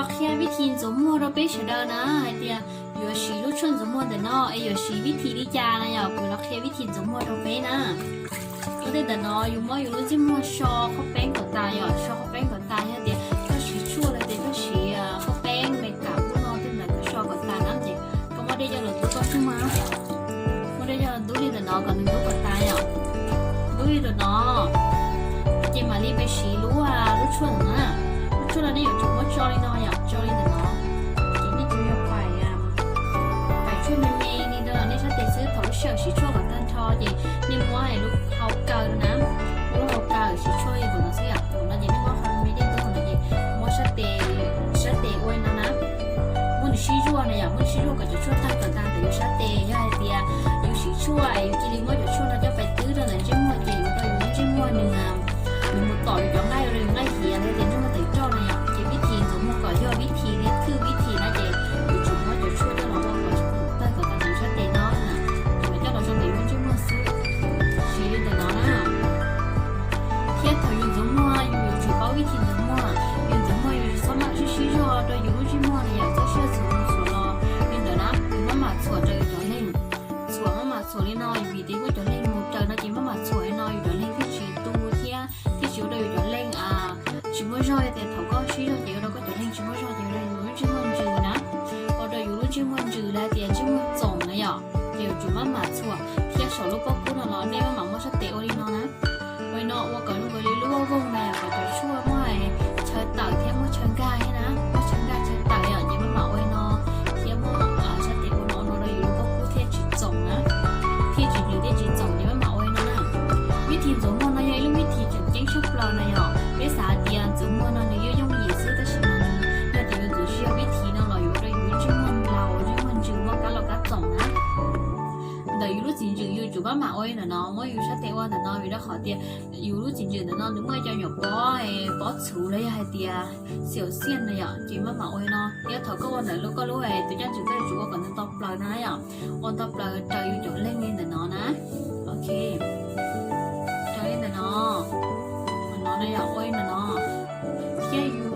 Qhia vib thim ntxuav muag rau peb sawv daws na, hais tias yuav siv lub tshuaj ntxuav muag ntawm no es yuav siv vib thim li cas na yom, kuv los qhia vib thim ntxuav muag rau peb na. Ua ntej ntawm no yus muab yus lub ntsej muag so qhaub peeb kom tas yom, so qhaub peeb kom tas, yog tias koj siv tshuaj los tias koj siv qhaub peeb me kam ub no tej ntawd koj so kom tas na ces koj muab dej coj los dub koj ntsej muag, muab dej coj los dub li ntawm no kom nws dub kom tas yom. Dub li ntawm no ces mam li peb siv lub, lub tshuaj ntawm no na. Lub tshuaj no nej yuav tsum muab tso li no yom, tso li ntawm no. Ces nej tsuas yog pais, pais tshuaj me me li ntawm nej sab tes xwb, thaum lub sij hawm siv tshuaj kom tag nrho ces nej muab lub hau kaw na, muab lub hau kaw siv tshuaj li ntawm no xwb yom. Ntawm no ces nej muab qhov me me dej dub no ces muab sab tes, sab tes ua li no na. Muab nws sib zuaj na yom, muab nws sib zuaj kom cov tshuaj tawg kom tag ntawm yus sab tes. Yog hais tias yus siv tshuaj es yus cia li muab cov tshuaj no coj pais twb rau ntawm ntsej muag ces yuav ua rau yus lub ntsej muag nws, nws mus tom yus cov nqaij, ua rau yus nqaij hiav los yog tias ntsej muag tawm roj na yom. Ces vib thim ntxuav muag kom yog vib thim li thwj vib thim na ces yuav tsum muab cov tshuaj coj los ua kom tawg kom tag ntawm yus sab tes no na, ces mam coj los rau ntawm yus lub ntsej muag xwb. Siv li ntawm no na. Thiab thaum yus ntxuav muag yus yuav tsum paub vib thim ntxuav muag, yus ntxuav muag yus txhob mam sib sib zog rau yus lub ntsej muag na yom, txhob sib zog txhuam mus txhuam los li ntawd na, yus maj mam txhuam rau yus cov leeg. Txhuam maj mam txhuam li no vim tias yus cov leeg mus raws no ces maj mam txhuam li no yus cov leeg thiaj tsis tu thiab thiaj tsis ua rau yus cov leeg tsis muaj zog. Yog tias thaum koj sib zog ces ua rau koj cov leeg tsis muaj zog ces ua rau yus lub ntsej muag ntsws na, ua rau yus lub ntsej muag ntsws los tias ntsej muag txoom na yom, ces yuav tsum maj mam txhuam. Thiab saum lub pob kub no los nej maj mam muab sab tes ua li no na. Ua li no ua kom zoo nkaus li lub vaj voog na yom, kom cov tshuaj muaj chaw tawm thiab muaj chaw nkag thiab na, muaj chaw nkag chaw tawm yom, ces maj mam ua li no thiab muab sab tes ua no ua no rau yus lub pob kub thiaj tsis txoom na, thiaj tsis ntsws thiab tsis txoom ces maj mam ua li no na. Vib thim ntxuav muag no yog ib lub vib thim tseem ceeb tshaj plaws na yom. Peb xav hais tias ntxuav muag no nws yooj yooj yim xwb tab sis mas yog tias yus ntxuav tsis yog vib thim no los yuav ua rau yus lub ntsej muag laus, ntsej muag ntsws, muaj kab laus kab txoom na. Ntawm yus lub txiv ntsws yus tsum maj mam ua li ntawm no, muab yus sab tes ua ntawm no vim rau qhov tias yus lub txiv ntsws ntawm no nws muaj cov nyuam pob, pob txhuv los yog hais tias xyaum xiaj na yom, ces maj mam ua li no. Yog thaum koj ua ntawm lub koj lub tus caj ntsws koj yuav tsum ua kom nws nto plaws no na yom, ua nto plaws raws yus cov leeg li ntawm no na. Ok, raws li ntawm no, no na yom, ua li ntawm no. Thiab yus